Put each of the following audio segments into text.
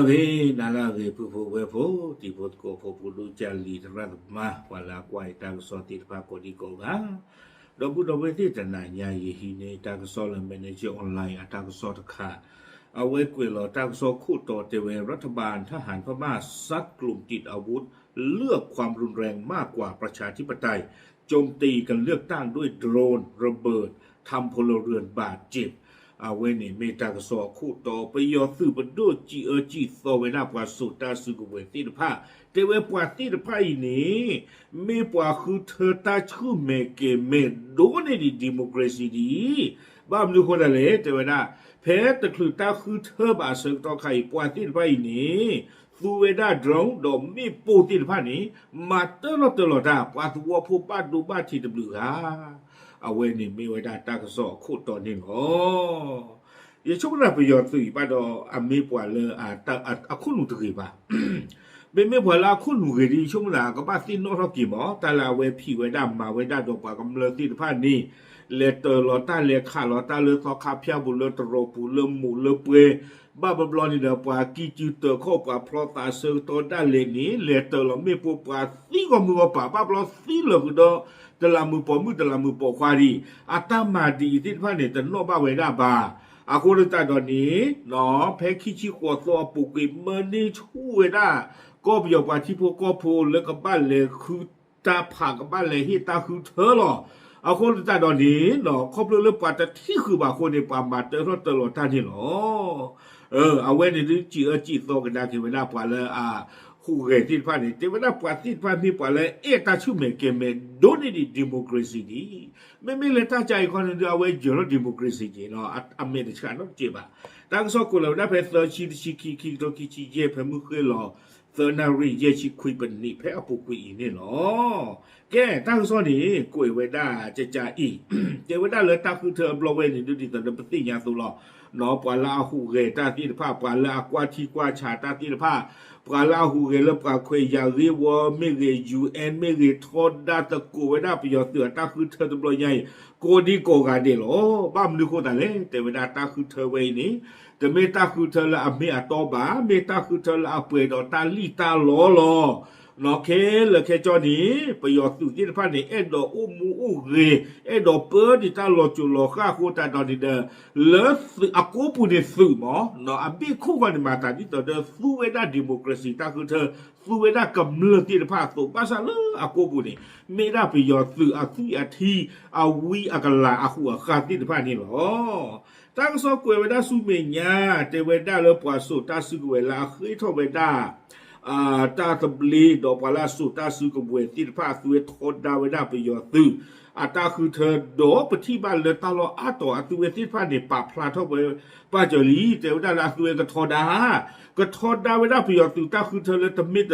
ဂ့ၤ နၤလၢအဂ့ၤ ပုၢ်ဖိဝဲၢ်ဖိ တံၤဖိသကိးဖိ ဖိဒိၣ်ကၢ်လံၤ သရၣ်သမါ ပှၤလၢအကွၢ်အံၤတၢ်ကစီၣ်သ့ၣ်တဖၣ်ကိးဒံကိးဂၤ, ဒီပုၢ်ဒီဝဲၢ်သ့ၣ်တနၤညါအံၤ ဟံးန့ၢ်တၢ်ကစီၣ်လၢ Manager Online အတၢ်ကစီၣ်တခါ, အဝဲကွဲးလီၤတၢ်ကစီၣ်ခိၣ်တီတဲဝဲ รัฐบาลทหารพม่าซัดกลุ่มติดอาวุธเลือกความรุนแรงมากกว่าประชาธิปไตย โจมตีการเลือกตั้งด้วยโดรนระเบิดทำพลเรือนบาดเจ็บ အဝဲန့ၣ်မ့ၢ်တၢ်ကစီၣ်အခိၣ်တီ ပယီၤသုးပဒိၣ်စံးအၢစံးသီဝဲဒၣ်ပှၤစိာ်တၢ်စုကဝဲၤသ့ၣ်တဖၣ်, တဲဝဲပှၤသ့ၣ်တဖၣ်အံၤန့ၣ် မ့ၢ်ပှၤဃုထၢတၢ်ဆူၣ်မဲာ်ကဲၤမဲာ် ဒိၣ်န့ၢ်ဒံး democracy ဒံး, ဘၣ်မနုၤအဃိသတးလဲၣ် တဲဝဲဒၣ် ဖဲတချုးတၢ်ဃုထၢဘၣ်အဆၢကတီၢ်ခါအံၤ ပှၤသ့ၣ်တဖၣ်အံၤန့ၣ် သူဝဲဒၣ် drone ဒီးမ့ၣ်ပိၢ်သ့ၣ်တဖၣ်န့ၣ် မၤတၢထီၣ်တၢလီၤတၢ် ပှၤသဝီဖိဘၣ်ဒိဘၣ်ထံးတဘျုးဂၤ အဝဲန့ၣ်မ့ၢ်ဝဲဒၣ်တၢ်ကစီၣ်အခိၣ်တီန့ၣ်လီၤ. ယဆိကမိၣ်သးပယီၤသုးအံၤဘၣ်ဒီး အမ့ၢ်ပှၤလၢ အခိၣ်နူာ်တဂ့ၤဘၣ်. မ့မ့ၢ်ပှၤလၢအခိၣ်နူာ်ဂ့ၤဒီး ယဆိကမိၣ်သး ကဘၣ်သ့ၣ်နီၣ်ထီၣ်က့ၤမး တၢ်လၢအဝဲဖံးဝဲဒၣ်မၤဝဲဒၣ်ဒီးပှၤကမျၢၢ်သ့ၣ်တဖၣ်န့ၣ် လဲၤတၢၤလီၤတၢ်လဲၤခးလီၤတၢ်လၢသီခါဖၠၣ်ပူၤ လၢတရီပူၤ လၢမိၢ်လၢပှဲၤ ဘၣ်ဘျီဘျီန့ၣ်ဒီး ပှၤကံၢ်စုတၢၤခီၣ် ပှၤဖျီသးဆၢကတီၢ်ဒၣ်လဲာ်န့ၣ် လဲၤတၢၤလီၤမ့ၣ်ပိၢ်ပှၤသံဂီၢ်မုၢ်ဂီၢ်ပၤ ဘၣ်ဘျီသံလၢာ်ဃုာ်ဒီး တလးမုၢ်ပိာ်မုၣ်တလးမုၢ်ပိာ်ခွါဒံး အတၢ်မၤဒ်အံၤသ့ၣ်တဖၣ်န့ၣ် တနီၣ်ဘၣ်ဝဲဒၣ်ဘၣ်. အဃိသတးဒီးန့ၣ် ဖဲခံဆံဃိးသီအပူၤကွံာ် မၢန့ၢ်ဆူၣ်ဝဲဒၣ် ကီၢ်ပယီၤပှၤထံဖိကီၢ်ဖိလၢကဘၣ်လဲၤဃုတၢ်ဖး ကဘၣ်လဲၤဟ့ၣ်တၢ်ဃုထၢလီၤ. အဃိသတးဒီးန့ၣ် ခီဖျိလၢပှၤတထံၣ်ဃုာ်ဘၣ်အဃိန့ၣ် ပှၤမၤတၢထီၣ်တၢလီၤတၢ်န့ၣ်လီၤ. အဝဲန့ၣ်ဒုးစံးအၢစံးသီကဒါက့ၤဝဲဒၣ်ပှၤလၢအဟူးဂဲၤသ့ၣ်တဖၣ်န့ၣ် တဲဝဲဒၣ်ပှၤသ့ၣ်တဖၣ်မ့ၢ်ပှၤလၢအဲၣ်တၢ်ဆူၣ်မဲာ်ကဲၤမဲာ် ဒိၣ်န့ၢ်ဒံး democracy ဒံး, မ့မ့ၢ်လၢတၢ်ကါအံၤခီန့ၣ်ဒုး အဝဲယၢၤထီၣ် democracy က့ၤလီၤ. အမဲာ်တဆှးနီတစဲးဘၣ်. တၢ်ကစီၣ်ကွဲးလီၤဝဲဒၣ်ဖဲသၢဆံတဆံခံ ခံကထိခံဆံယဲၢ် ဖဲမုၢ်ဃ့ၢ်လီၤ သၢနၣ်ရံၣ်ယဲၢ်ဆံခွံပနံး ဖဲအပူၤကွံာ်အံၤန့ၣ်လီၤ. ကဲ တၢ်ကစီၣ်န့ၣ် ကွဲးဝဲဒၣ်ကကအံၤ တဲဝဲဒၣ်လၢတၢ်ဃုထၢအဘျီဝဲန့ၣ် ဒ်သိးဒီးပသ့ၣ်ညါအသိးလီၤ. ပှၤလၢအဟူးဂဲၤတၢ်သ့ၣ်တဖၣ် ပှၤလၢအကွၢ်ထံကွၢ်ဆးတၢ်သ့ၣ်တဖၣ် ပှၤလၢအဟူးဂဲၤလၢပှၤခွဲးယာ်ဂ့ၢ်ဝီမ့ၢ်ဂ့ၤ UN မ့ၢ်ဂ့ၤ ထီဒါသကိးဝဲဒၣ်ပယီၤသုးအတၢ်ဃုထၢတဘျီညါအံၤ ကိးဒံကိးဂၤဒဲးလီၤ. ဘၣ်မနုၤဃိသတးလဲၣ် တဲဝဲဒၣ်တၢ်ဃုထၢဝဲအံၤန့ၣ် တမ့ၢ်တၢ်ဃုထၢလၢအမ့ၢ်အတီဘၣ်, မ့ၢ်တၢ်ဃုထၢလၢအပှဲၤဒီးတၢ်လံၣ်တၢ်လီလီၤ. ခဲလၢာ်ခဲဆ့န့ၣ် ပယီၤသုးသ့ၣ်တဖၣ်န့ၣ် အဲၣ်ဒိးအိၣ်မူအိၣ်ဂဲၤ အဲၣ်ဒိးပၢဒံးတၢ်လီၤစိၤလီၤဃၣ်အဃိသတးဒီးန့ၣ်ဒီး လၢသုးအကိပူၤန့ၣ်သုးမး အဘ့ၣ်ခိၣ်ဃီန့ၣ်မၤသးဒ်သိးဒီးသူဝဲဒၣ် democracy တၢ်ဃုထၢ သူဝဲဒၣ်ကမျၢၢ်သ့ၣ်တဖၣ်အသိး ဘၣ်ဆၣ်လၢအကိပူၤန့ၣ် မ့ၢ်ဒၣ်ပယီၤသုးအသွံၣ်အထံ အဝံအကလၤအဟူးအဃါသ့ၣ်တဖၣ်န့ၣ်လီၤ. တၢ်ကစီၣ်ကွဲးဝဲဒၣ်ဆူမဲာ်ညါ တဲဝဲဒၣ်လၢပှၤစိာ်တၢ်စုကဝဲၤလၢအဃ့ၢ်ထီၣ်ဝဲဒၣ် တၢ်သဘျ့ဒီးပှၤလၢအစိာ်တၢ်စုကဝဲၤသ့ၣ်တဖၣ် အသုဝဲထီဒါဝဲဒၣ်ပယီၤသုး အတၢ်ဃုထၢဒီး ပထံၣ်ဘၣ်လၢတၢ်လီၢ်အါတီၤအသုဝဲသ့ၣ်တဖၣ်န့ၣ် ပာ်ဖျါထီၣ်ဝဲ ပာ်စၢၤလံ တဲဝဲဒၣ်လၢအသုဝဲကထီဒါ ကထီဒါဝဲဒၣ်ပယီၤသုးတၢ်ဃုထၢလၢတမ့ၢ်တ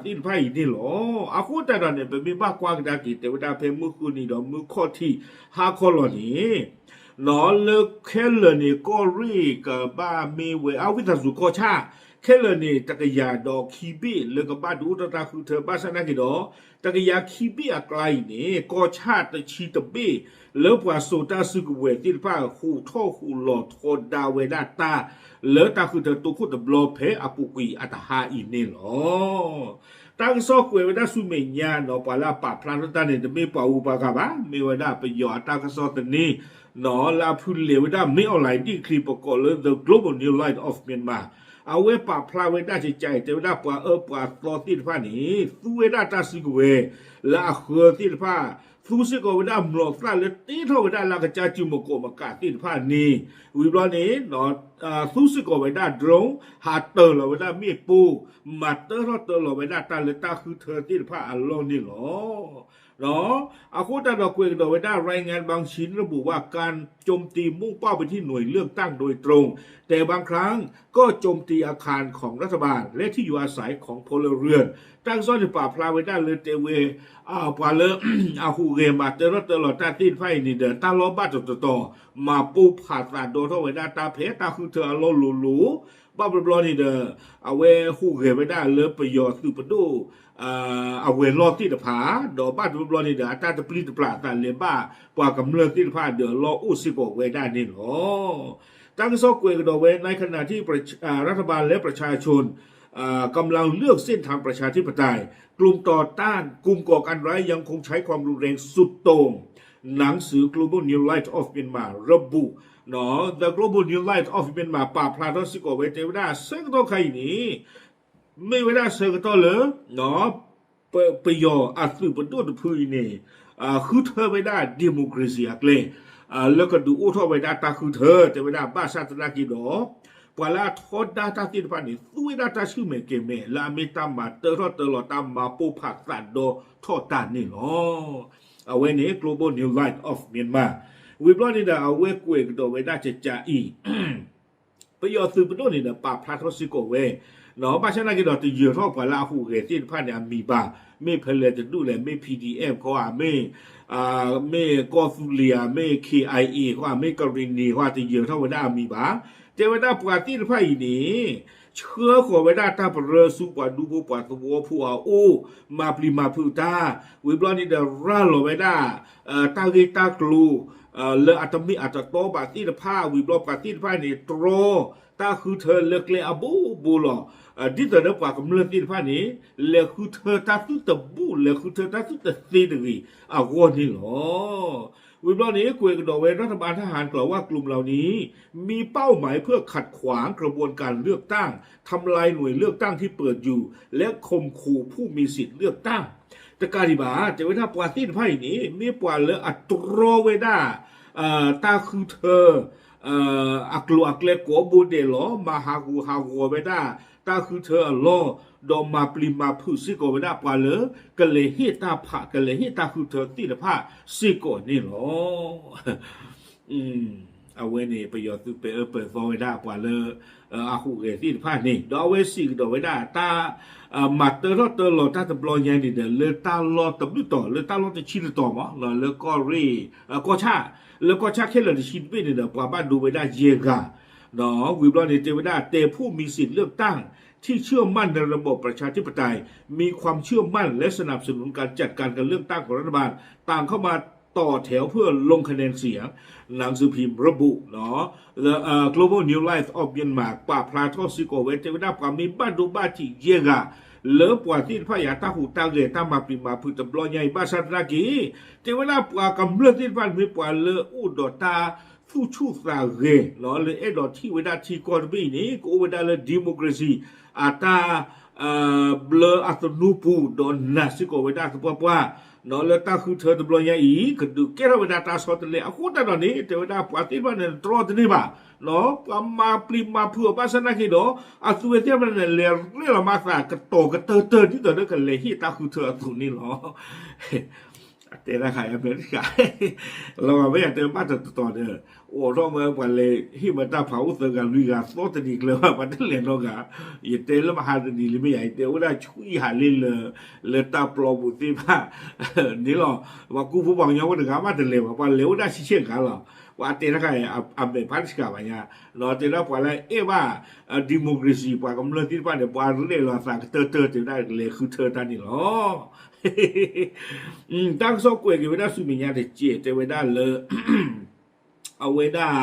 တီဘၣ်သ့ၣ်တဖၣ်အံၤန့ၣ်လီၤ. အဃိသတးဒီးန့ၣ် ပမ့ၢ်ဘၣ်ကွၢ်ကဒါက့ၤ တဲဝဲဒၣ်ဖဲမုၢ်ဃုနံၤဒီးမုၢ်ခီၣ်ထံးဟါခီလီၤန့ၣ် လၢခဲလၢာ်န့ၣ် ကီၢ်ရ့ၣ်ကဘၣ်မ့ၢ်ဝဲ အဝံသးစူၤကီၢ်ဆၣ် ခဲလၢာ်န့ၣ် တကယၤဒီးခံဘ့ၣ်လၢကဘၣ်ဒုးအိၣ်ထီၣ်တၢ်ဃုထၢ ဘၣ်ဆၣ်နာ်က့ၤဒီး တကယၤခံဘ့ၣ်အကျါအံၤန့ၣ် ကီၢ်ဆၣ်တဆံတဘ့ၣ် လၢပှၤစိာ်တၢ်စုကဝဲၤသ့ၣ်တဖၣ် ဟူးထီၣ်ဟူးလီၤထီဒါဝဲဒၣ်တၢ် လၢတၢ်ဃုထၢတိခိၣ်တဘျီဖဲအပူၤကွံာ်အတဟါအံၤန့ၣ်လီၤ. တၢ်ကစီၣ်ကွဲးဝဲဒၣ်ဆူမဲာ်ညါနီၤ ပှၤလၢအပာ်ဖျါထီၣ်တၢ်န့ၣ် တမ့ၢ်ပှၤဂုၤပှၤဂၤဘၣ်, မ့ၢ်ဝဲဒၣ်ပယီၤအတၢ်ကစီၣ်သန့ လၢအဖုလဲၤဝဲဒၣ် မင်းအောင်လှိုင် ဒံၣ်ချံပကိးလၢ The Global New Light of Myanmar အဝဲပာ်ဖျါဝဲဒၣ်ကကါအံၤ တဲဝဲဒၣ်ပှၤအၢပှၤသီသ့ၣ်တဖၣ်န့ၣ် သူဝဲဒၣ်တၢ်စုကဝဲၤ လၢအဃၢသ့ၣ်တဖၣ် သူစ့ၢ်ကီးဝဲဒၣ်မျိာ်သၣ်လၢတ့ထီၣ်ဝဲဒၣ်လၢကစၢ်စုမကိးမကးသ့ၣ်တဖၣ်န့ၣ် ဝံၤဘျီန့ၣ် သူစ့ၢ်ကီးဝဲဒၣ် drone ဟးတၢၤလီၤဝဲဒၣ်မ့ၣ်ပိၢ် မၤတၢထီၣ်တၢလီၤဝဲဒၣ်တၢ်လၢတၢ်ဃုထၢသ့ၣ်တဖၣ်အလီၢ်န့ၣ်လီၤ. အဃိသတးဒီးကွဲးကဒီးဝဲဒၣ် รายงานบางชิ้นระบุว่าการโจมตีมุ่งเป้าไปที่หน่วยเลือกตั้งโดยตรง แต่บางครั้งก็โจมตีอาคารของรัฐบาลและที่อยู่อาศัยของพลเรือน တၢ်ကစီၣ်န့ၣ်ပာ်ဖျါဝဲဒၣ်လၢတဲဝဲ ပှၤလၢ အဟူးဂဲၤမၤတၢထီၣ်တၢလီၤတၢ်သ့ၣ်တဖၣ်အံၤန့ၣ်ဒီး တၢ်လီၢ်ဘၣ်တတီၤတီၤ မၤပိၢ်ဖးသးဒီထီၣ်ဝဲဒၣ်တၢ်ဖဲတၢ်ဃုထၢအလီၢ်လိၤလိၤ ဘၣ်ဘျီဘျီန့ၣ်ဒီး အဝဲဟူးဂဲၤဝဲဒၣ်လၢပယီၤသုးပဒိၣ် အဝဲၤလီၢ်သ့ၣ်တဖၣ် ဒီးဘၣ်တဘျီဘျီန့ၣ်ဒီး အတၢ်တပျံၤတပျၢ်အသးလဲၤဘၣ်ပှၤကမျၢၢ်သ့ၣ်တဖၣ်ဒီးအလီၢ်အိၣ်စ့ၢ်ကီးဝဲဒၣ်န့ၣ်လီၤ. ตากะซอเกวกะดอเว ในขณะที่ประชา- อ่า รัฐบาลและประชาชน อ่า กำลังเลือกเส้นทางประชาธิปไตย กลุ่มต่อต้าน กลุ่มก่อการร้ายยังคงใช้ความรุนแรงสุดโต่ง หนังสือ Global New Light of Myanmar ระบุ เนาะ The Global New Light of Myanmar ပာ်ဖျါထီၣ်စ့ၢ်ကီးဝဲ တဲဝဲဒၣ် ဆၢကတီၢ်ခါအံၤန့ၣ် မ့ၢ်ဝဲဒၣ်ဆၢကတီၢ်လၢ ပ- ပယီၤအသုးပဒိၣ်တဖုအံၤန့ၣ် ဃုထၢဝဲဒၣ် democracy အကျဲ လၢကဒုးအိၣ်ထီၣ်ဝဲဒၣ်တၢ်ဃုထၢ တဲဝဲဒၣ် ဘၣ်ဆၣ်သနာ်က့ဒီး ပှၤလၢအထီဒါတၢ်သ့ၣ်တဖၣ်န့ၣ် သူဝဲဒၣ်တၢ်ဆူၣ်မဲာ်ကဲၤမဲာ် လၢအမ့ၢ်တၢ်မၤတၢထီၣ်တၢလီၤ တၢ်မၤပိၢ်ဖးသးဒီထီၣ်တၢ်န့ၣ်လီၤ. အဝဲန့ၣ် Global New Light of Myanmar ဝံၤဘျီန့ၣ်ဒီး အဝဲကွဲးကဒီးဝဲဒၣ်ကကးအံၤ ပယီၤသုးပဒိၣ်န့ၣ်ဒီး ပာ်ဖျါထီၣ်စ့ၢ်ကီးဝဲ ဘၣ်ဆၣ်သနာ်က့ဒီး တယၢၤထီၣ်ပှၤလၢအဟူးဂဲၤသ့ၣ်တဖၣ်န့ၣ် အမံၤဘၣ်, မ့ၢ်ဖဲလဲၣ်တဒူၣ်လဲၣ်, မ့ၢ် P D F ခီဧါ, မ့ၢ် မ့ၢ်ကီၢ်သူလ့ၤဧါ, မ့ၢ် K I A ခီဧါ, မ့ၢ်ကရံၣ်နံၤခီဧါ, တယၢၤထီၣ်ဝဲဒၣ်အမံၤဘၣ်. တဲဝဲဒၣ်ပှၤသ့ၣ်တဖၣ်အံၤန့ၣ် ဆှၢဃီၤဝဲဒၣ်တၢ်ပရၢဆူပှၤဒူဖိပှၤသဝီဖိအအိၣ်, မၤပျံၤမၤဖုးတၢ်, ဝံၤဘျီန့ၣ်ဒီး ရၤလီၤဝဲဒၣ် တၢ်ဂ့ၢ်တၢ်ကျိၤ လၢအတမ့ၢ်အတတီဘၣ်သ့ၣ်တဖၣ်, ဝံၤဘျီပှၤသ့ၣ်တဖၣ်န့ၣ် တြီတၢ်ဃုထၢလၢကျဲအဘိဘိလီၤ. ဒ်သိးဒီးပှၤကမျၢၢ်သ့ၣ်တဖၣ်န့ၣ် လဲၤဃုထၢတၢ်သုတဘူး လဲၤဃုထၢတၢ်သုတသ့တဂ့ၤအဂီၢ်န့ၣ်လီၤ. ဝံၤဘျီန့ၣ် ကွဲးကဒီးဝဲ รัฐบาลทหารกล่าวว่ากลุ่มเหล่านี้ มีเป้าหมายเพื่อขัดขวางกระบวนการเลือกตั้ง ทำลายหน่วยเลือกตั้งที่เปิดอยู่ และข่มขู่ผู้มีสิทธิ์เลือกตั้ง တကးဒံးဘၣ် တဲဝဲဒၣ်ပှၤသ့ၣ်တဖၣ်အံၤန့ၣ် မ့ၢ်ပှၤလၢအတြီဝဲဒၣ် တၢ်ဃုထၢ အကျိၤအကျဲကိးဘိဒဲးလီၤ. မၤဟးဂူာ်ဟးဂီၤဝဲဒၣ် တၢ်ဃုထၢအလီၢ်, ဒီးမၤပျံၤမၤဖုးစ့ၢ်ကီးဝဲဒၣ်ပှၤလၢ ကလဲၤဟ့ၣ်တၢ်ဖး ကလဲၤဟ့ၣ်တၢ်ဃုထၢသ့ၣ်တဖၣ်စ့ၢ်ကီးန့ၣ်လီၤ. အဝဲန့ၣ် ပယီၤသုးပဲာ်အၢပဲာ်သီဝဲဒၣ်ပှၤလၢ အဟူးဂဲၤသ့ၣ်တဖၣ်န့ၣ် ဒီးအဝဲစံးကဒီးဝဲဒၣ်တၢ် မၤတၢထီၣ်တၢလီၤတၢ်တဘျီညါန့ၣ်ဒီး လၢတၢ်လီၢ်တဘျုးတီၤ လၢတၢ်လီၢ်တဆံတတီၤမး လၢကီၢ်ရ့ၣ် ကီၢ်ဆၣ် လၢကီၢ်ဆၣ်ခဲလၢာ်တဆံတဘ့ၣ်န့ၣ်ဒီး ပှၤဘၣ်ဒိဝဲဒၣ်ယဲၢ်ဂၤ ဝံၤဘျီန့ၣ် တဲဝဲဒၣ် แต่ผู้มีสิทธิ์เลือกตั้งที่เชื่อมั่นในระบอบประชาธิปไตย มีความเชื่อมั่นและสนับสนุนการจัดการการเลือกตั้งของรัฐบาล ต่างเข้ามาต่อแถวเพื่อลงคะแนนเสียง หนังสือพิมพ์ระบุ เนาะ Global New Light of Myanmar ပာ်ဖျါထီၣ်စ့ၢ်ကီးဝဲ တဲဝဲဒၣ်ပှၤမ့ၢ်ဘၣ်ဒိဘၣ်ထံးယဲၢ်ဂၤ လၢပှၤသ့ၣ်တဖၣ်အံၤအတၢ်ဟူးတၢ်ဂဲၤတၢ်မၤပျံၤမၤဖုးတဘျီညါအံၤ ဘၣ်ဆၣ်သနာ်က့ တဲဝဲဒၣ်ပှၤကမျၢၢ်သ့ၣ်တဖၣ်န့ၣ်မ့ၢ်ပှၤလၢအိၣ်ဒီးတၢ်သူၣ်ဆူၣ်သးဂဲၤ လၢအဲၣ်ဒိးထံၣ်ဝဲဒၣ်ထံကီၢ်တဘ့ၣ်အံၤန့ၣ် ကအိၣ်ဝဲဒၣ်လၢ democracy အတၢ် ဘျၢအသနူပူၤ ဒီးနာ်စ့ၢ်ကီးဝဲဒၣ်သပှၢ်ပှၢ် လၢတၢ်ဃုထၢတဘျီညါအံၤ ကဒုးကဲထီၣ်ဝဲဒၣ်တၢ်ဆီတလဲအဃိသတးဒီးန့ၣ် တဲဝဲဒၣ်ပှၤသ့ၣ်တဖၣ်န့ၣ် တြီတန့ၢ်ဘၣ် ပှၤမၤပျံၤမၤဖုးအီၤဘၣ်ဆၣ်သနာ်က့ဒီး အသုဝဲသ့ၣ်တဖၣ်န့ၣ် လဲၤရဲၣ်လီၤမၤသးကတီၤကတၢၢ်တၢၢ် ဒ်သိးဒီးကလဲၤဟ့ၣ်တၢ်ဃုထၢအသိးန့ၣ်လီၤ. အတဲတၢ်ခါအမဲာ်တခါ လီၤဂာ်မ့ၢ်ယတဲဘၣ်တတီၤဒီး အိးထီၣ်မ့ၢ်ပှၤလဲၤဟ့ၣ်မၤတၢ်ဖးအိၣ်သၢဂၤလွံၢ်ဂၤသီတနံၤကျၢၤဘၣ် ပှၤတလဲၤနီတဂၤ ယတဲလၢမဟါတနံၤလံမ့ၢ်ယၤ ယတဲအိၣ်ဒၣ်ဆူယဟးလ့လၢ လၢတၢ်ပျီပူၤသ့ၣ်တဖၣ် န့ၣ်လီၤ. ပှၤကူဖိပှၤကညီဖိတဂၤမးတလဲၤဘၣ် ပှၤလဲၤအိၣ်ဒၣ်ဆံဆဲၣ်ဂၤလီၤ. ပှၤအတဲတၢ်ခါအမဲာ်ဖးတခါဘၣ်ညါ တဲဒၣ်ပှၤလၢအဲၣ်ဘၣ် democracy ပှၤကမျၢၢ်သ့ၣ်တဖၣ်န့ၣ် ပှၤရဲၣ်လီၤသးကတၢၢ်တၢၢ် တဲဝဲဒၣ်လဲၤဃုထၢတၢ်န့ၣ်လီၤ. တၢ်ကစီၣ်ကွဲးက့ၤဝဲဒၣ်ဆူမဲာ်ညါတစဲး တဲဝဲဒၣ်လၢ အဝဲဒၣ်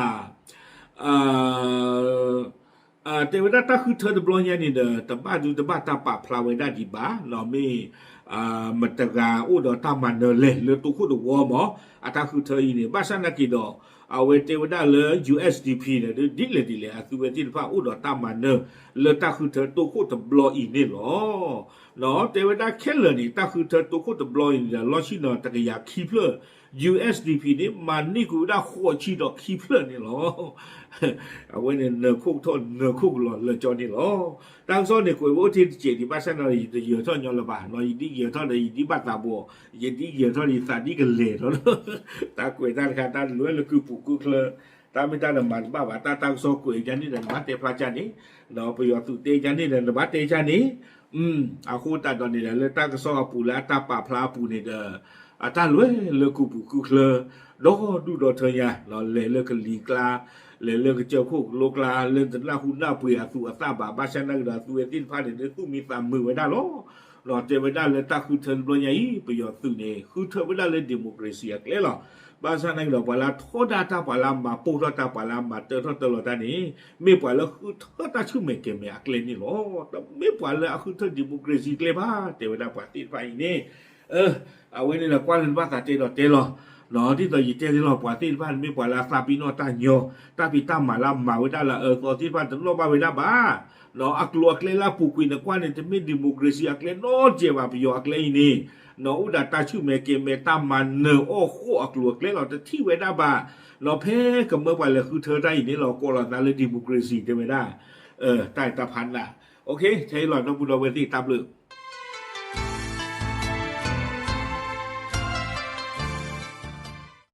တဲဝဲဒၣ်တၢ်ဃုထၢတဘျီညါန့ၣ်ဒီး တဘၣ်ဒုးတဘၣ်တၢ်ပာ်ဖျါဝဲဒၣ်ဒံးဘၣ် မ့ၢ် မတၤတဂၤအိၣ်ဒီးတၢ်မၤနၢၤလဲၣ် လၢတိခိၣ်တဝီမး အတၢ်ဃုထၢအံၤန့ၣ် ဘၣ်ဆၣ်သနာ်က့ဒီး အဝဲတဲဝဲဒၣ်လၢ U S D P န့ၣ် ဒ်လဲၣ်ဒ်လဲၣ် အသုဝဲသ့ၣ်တဖၣ်အိၣ်ဒီးတၢ်မၤနၢၤ လၢတၢ်ဃုထၢတိခိၣ်တဘျီအံၤန့ၣ်လီၤ. တဲဝဲဒၣ်ခဲလၢာ်န့ၣ် တၢ်ဃုထၢတိခိၣ်တဘျီအံၤန့ၣ်ဒီး လီၢ်ဆံၣ်နီၤတကယၤခံဖျၢၣ် U S D P န့ၣ် မၤန့ၢ်ကွံာ်ဝဲဒၣ်ဃိးဆံဒီးခံဖျၢၣ်န့ၣ်လီၤ. အဝဲန့ၣ်နၢၤခိၣ်ထီၣ်နၢၤခိၣ်ကလီၤလၢာ်ကၠီန့ၣ်လီၤ. တၢ်ကစီၣ်န့ၣ်ကွဲးဝဲအိၣ်ထဲတစဲးဒံးဘၣ်ဆၣ်ဒီး ယတယၢၤထီၣ်ညီလၢၤဘၣ်, ယဒ်ယၢၤထီၣ်ဒီး ယဒ်ဘၣ်သးဘိ, ယဒ်ယၢၤထီၣ်ယသးဒ်ကလဲၤထီၣ်, တၢ်ကွဲးတၢ်တခါ တၢ်လဲၤလၢကုၢ်ပူၤကုၢ်ချၢ, တၢ်မ့ၢ်တၢ်တမၤတဘၣ်ဘၣ်, တၢ်တၢ်ကစီၣ်ကွဲးယါန့ၣ်ဒီး နဘၣ်တဲဖျါကၢ်န့ၣ်, ပယီၤသုးတဲယါန့ၣ်ဒီး နဘၣ်တဲကၢ်န့ၣ် အဃိသတးဒီးန့ၣ်ဒီး လၢတၢ်ကစီၣ်အပူၤလၢအတၢ်ပာ်ဖျါအပူၤန့ၣ်ဒီး အတၢ်လဲၤလၢကုၢ်ပူၤကုၢ်ချၢ ဒီဒူၣ်ဒီထၢညါ, လဲၤလၢကလံၤကျါ, လဲၤလၢကစၢၢ်ခိၣ်ကလိကျါ, လၢတနၢ်ဟူနၢ်ပှ့ၤအသူၣ်အသးဘၣ်, ဘၣ်ဆၣ်သနာ်က့ဒီး အသုဝဲသ့ၣ်တဖၣ်န့ၣ် လၢသူၣ်မံသးမုာ်ဝဲဒၣ်လီၤ. ဒီးတဲဝဲဒၣ်လၢတၢ်ဃုထၢတဘျီညါအံၤ ပယီၤသုးန့ၣ် ဃုထၢဝဲဒၣ်လၢ democracy အကျဲလီၤ. ဘၣ်ဆၣ်သနာ်က့ဒီး ပှၤလၢအထီဒါတၢ် ပှၤလၢအမၤပိၢ်ထီၣ်တၢ် ပှၤလၢအမၤတၢထီၣ်တၢလီၤတၢ်န့ၣ် မ့ၢ်ပှၤလၢဃုထၢတၢ်ဆူၣ်မဲာ်ကဲၤမဲာ်အကျဲန့ၣ်လီၤ. တမ့ၢ်ပှၤလၢအဃုထၢ democracy ကျဲဘၣ် တဲဝဲဒၣ်ပှၤသ့ၣ်တဖၣ်အံၤန့ၣ် အဝဲန့ၣ်ဒီး ကွၢ်လၢနဘၣ်သးတဲဒီးတဲလီၤ. ဒ်သိးယတဲန့ၣ်လီၤ ပှၤသ့ၣ်တဖၣ်န့ၣ် မ့ၢ်ပှၤလၢအသးပ့ၤနီၣ်တၢ်ညီ တၢ်ဖံးတၢ်မၤလၢအမၤဝဲဒၣ်လၢအအၢအသီသ့ၣ်တဖၣ် တနီၣ်ဘၣ်ဝဲဒၣ်ဘၣ်. အကျိၤအကျဲလၢအပူၤကွံာ်နကွၢ်န့ၣ် တမ့ၢ် democracy အကျဲနီတစဲးဘၣ် ပယီၤအကျဲအံၤန့ၣ် အိၣ်ဒၣ်တၢ်ဆူၣ်မဲာ်ကဲၤမဲာ် တၢ်မၤနၢၤအီၣ်ဃီၣ်အကျိၤအကျဲလီၤ တထံၣ်ဝဲဒၣ်ဘၣ်. ဖဲကမၢပှၤလဲၤဃုထၢတၢ်အံၤန့ၣ်လီၤ ကိးလီၤသးလၢ democracy တဲဝဲဒၣ် တၢ်တၢ်ဖးနး ထဲအံၤလီၤ ဒီပုၢ်ဒီဝဲၢ်သ့ၣ်တၢ်ဘျုး